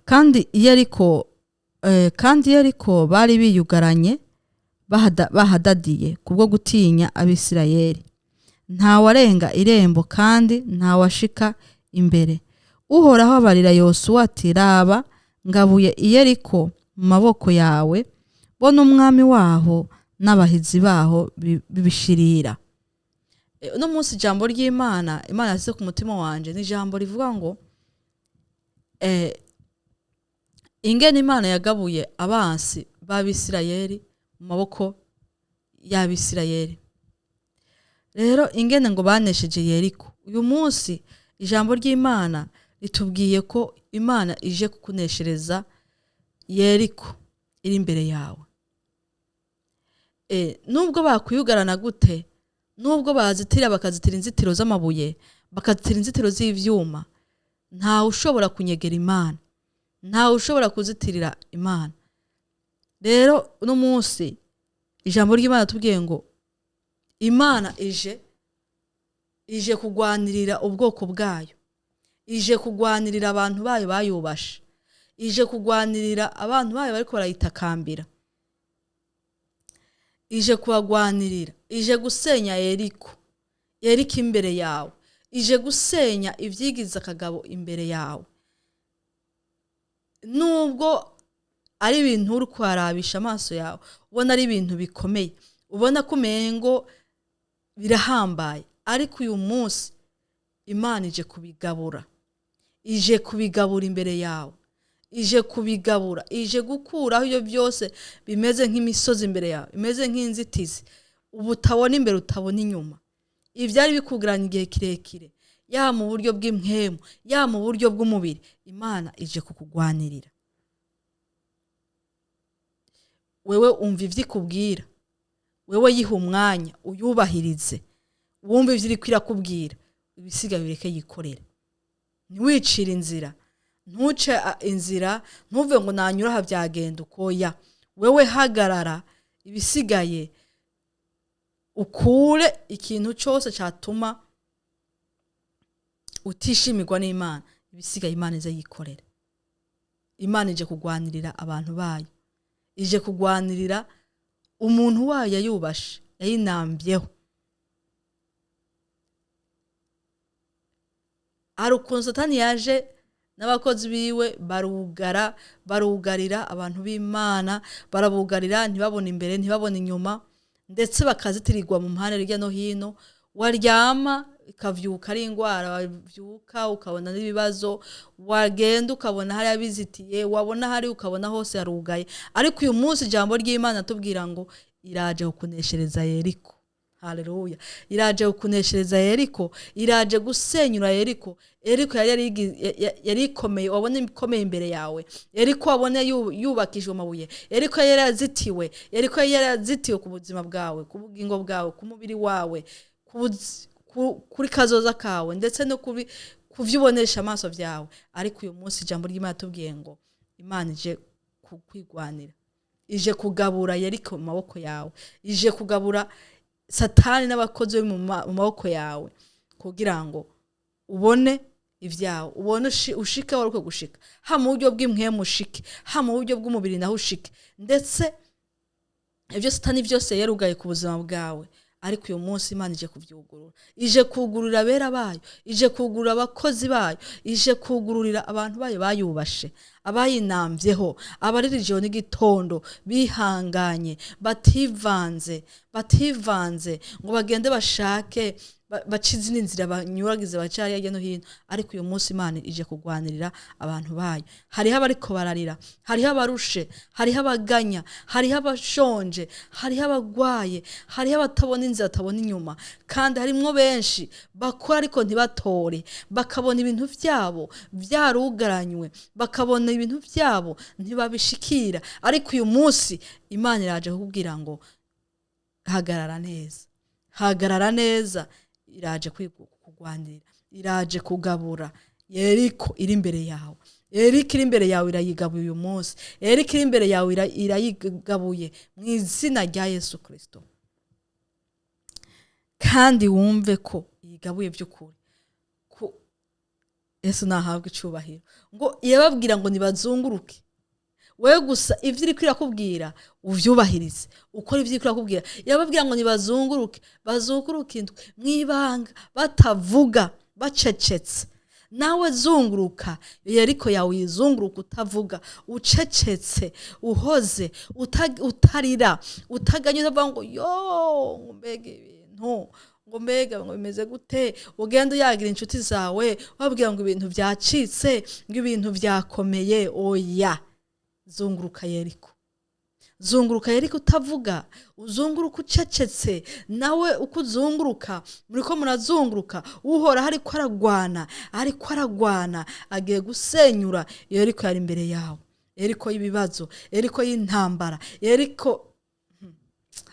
Kandi iyo ariko bari biyugaranye bahadadiye kubwo gutinya Abisirayeli. Ntawarenga irembo kandi ntawashika imbere. Uhoraho abarira Yosuwa ati: "Raba, ngabuye Iyeriko mu maboko yawe, bo n'umwami waho n'abahizi baho bibishirira." Uno munsi ijambo ry'Imana Imana yasize ku mutima wanje ni ijambo rivuga ngo ingene Imana yagabuye abansi b'Abisirayeli mu maboko y'Abisirayeli. Rero ingene ngo banesheje Yeriko. Uyu munsi ijambo ry'Imana ritubwiye ko Imana ije kukuneshereza Yeriko iri imbere yawe. Nubwo bakwiyugarana gute, nubwo bazitira bakazitira inzitiro z'amabuye, bakazitira inzitiro z'ivyuma, ntawe ushobora kunyegera Imana, ntawe ushobora kuzitirira Imana. Rero uno munsi ijambo ry'Imana tubwiye ngo Imana ije kugwanirira ubwoko bwayo, ije kugwanirira abantu bayo bayubashe, ije kugwanirira abantu bayo bariko barayitakambira, ije kubagwanirira, ije gusenya Yeriko, Yeriko imbere yawe, ije gusenya ivyigiza akagabo imbere yawe. Nubwo ari ibintu uri kwarabisha amaso yawe, ubona ari ibintu bikomeye, ubona ko umengo birahambaye, ariko uyu munsi Imana ije kubigabura, ije kubigabura imbere yawe, ije kubigabura, ije gukuraho ibyo byose bimeze nk'imisozi imbere yawe, bimeze nk'inzitizi, ubu utabona imbere utabona inyuma. Ibyari bikugaranye igihe kirekire, ya mu buryo bw'impwemu, ya mu buryo bw'umubiri, Imana ije kukugwanirira. Wewe umva ivyo ikubwira, wewe yiha umwanya uyubahirize, wumve ivyo iriko irakubwira, ibisigaye ureke yikorere. Ntiwicire inzira, ntuce inzira, ntuve ngo nanyura aha byagenda uko ya. Wewe hagarara, ibisigaye ukure ikintu cyose cyatuma utishimirwa n'Imana, ibisigaye Imana ize yikorere. Imana ije kugwanirira abantu bayo, ije kugwanirira umuntu wayo yayubashe, yayinambyeho. Hari ukuntu Satani yaje n'abakozi biwe barugara, barugarira abantu b'Imana, barabugarira ntibabone imbere ntibabone inyuma, ndetse bakazitirirwa mu mpande hirya no hino. Waryama ikavyuka ari ingwara, wavyuka ukabona n'ibibazo, wagenda ukabona hari abizitiye, wabona hari ukabona hose harugaye. Ariko uyu munsi ijambo ry'Imana tubwira ngo iraje kukuneshereza Yeriko. Haleluya. Iraje kukuneshereza Yeriko, iraje gusenyura Yeriko. Yeriko yari ikomeye, wabona ikomeye imbere yawe. Yeriko wabona yubakishijwe amabuye. Yeriko yari yarazitiwe, Yeriko yari yarazitiwe ku buzima bwawe, ku bugingo bwawe, ku mubiri wawe, kuri kazoza kawe, ndetse no kuvyubonesha amaso vyawe. Ariko uyu munsi ijambo ry'Imana tubwiye ngo Imana ije kwigwanira, ije kugabura Yeriko mu maboko yawe, ije kugabura Satani n'abakozi be mu maboko yawe, kugira ngo ubone ivyawe, ubone ushike wari ukwiye gushika, ha mu buryo bw'impwemu ushike, ha mu buryo bw'umubiri naho ushike, ndetse ibyo Satani byose yarugaye ku buzima bwawe. Ariko uyu munsi Imana ije kuvyugurura, ije kugurura abera bayo, ije kugurura abakozi bayo, ije kugururira abantu bayo bayubashe, abayinambyeho, abaririje n'igitondo, bihanganye, bativanze, bativanze ngo bagende bashake bace izindi nzira banyuragize bace hariya hirya no hino. Ariko uyu munsi Imana ije kugwanirira abantu bayo. Hariho abariko bararira, hariho abarushe, hariho abaganya, hariho abashonje, hariho abagwaye, hariho abatabona inzira batabona inyuma, kandi harimwo benshi bakora ariko ntibatore, bakabona ibintu vyabo vyarugaranywe, bakabona ibintu vyabo ntibabishikira. Ariko uyu munsi Imana iraje kukubwira ngo hagarara neza, hagarara neza. Iraje kugwanira, iraje kugabura Yeriko iri imbere yawe. Yeriko iri imbere yawe irayigabuye uyu munsi. Yeriko iri imbere yawe irayigabuye mu izina rya Yesu Kristo. Kandi wumve ko yigabuye by'ukuri. Yesu nahabwe icubahiro. Ngo yababwira ngo nibazunguruke. Wewe gusa ivyo iriko irakubwira uvyubahirize, ukora ivyo iriko irakubwira. Yababwira ngo nibazunguruke, bazunguruke indwi mwibanga, batavuga, bacecetse. Nawe zunguruka Yeriko yawe, uyizunguruka utavuga, ucecetse, uhoze, utarira, utaganya, utavuga ngo yo, ngo mbega ibintu, ngo mbega ngo bimeze gute. Ugenda uyagira inshuti zawe, wabwira ngo ibintu byacitse, ngo ibintu byakomeye. Oya, zunguruka Yeriko, zunguruka Yeriko utavuga, uzunguruka ucecetse. Nawe uko uzunguruka, muriko murazunguruka, Uhoraho ariko aragwana, ariko aragwana, agiye gusenyura Yeriko yari imbere yawe, Yeriko y'ibibazo, Yeriko y'intambara, Yeriko.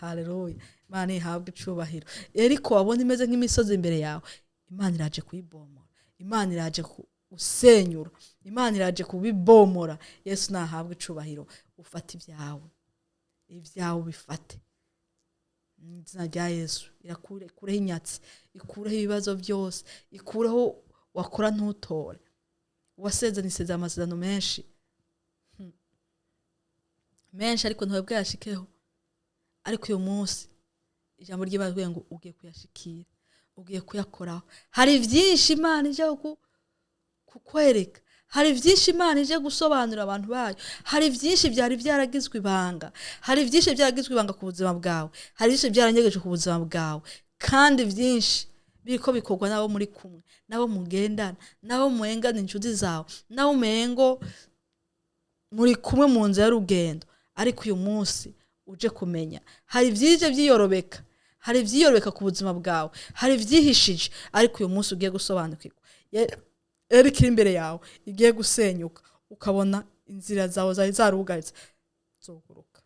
Haleluya, Imana ihabwe icubahiro. Yeriko wabona imeze nk'imisozi imbere yawe, Imana iraje kuyibomora, Imana iraje gusenyura, Imana iraje kubibomora. Yesu nahabwe icubahiro. Ufate ibyawe, ibyawe ubifate mu izina rya Yesu. Irakure, ikureho inyatsi, ikureho ibibazo byose, ikureho wakora ntutore. Wasezeranye isezerano, amasezerano menshi menshi, ariko ntawe bwayashikeho. Ariko uyu munsi ijambo ry'Imana rivuga ngo ugiye kuyashikira, ugiye kuyakoraho. Hari byinshi Imana ije kukwereka, hari byinshi Imana ije gusobanurira abantu bayo, hari byinshi byari byaragizwe ibanga, hari byinshi byaragizwe ibanga ku buzima bwawe, hari byinshi byaranyegeje ku buzima bwawe, kandi byinshi biriko bikorwa n'abo muri kumwe, n'abo mugendana, n'abo muhengana, inshuti zawe, n'abo muhengo muri kumwe mu nzira y'urugendo. Ariko uyu munsi uje kumenya hari byije byiyorobeka, hari ibyiyorobeka ku buzima bwawe, hari ibyihishije, ariko uyu munsi ugiye gusobanukirwa. Yeriko iri imbere yawe igiye gusenyuka, ukabona inzira zawe zari zarugaritse zuguruka.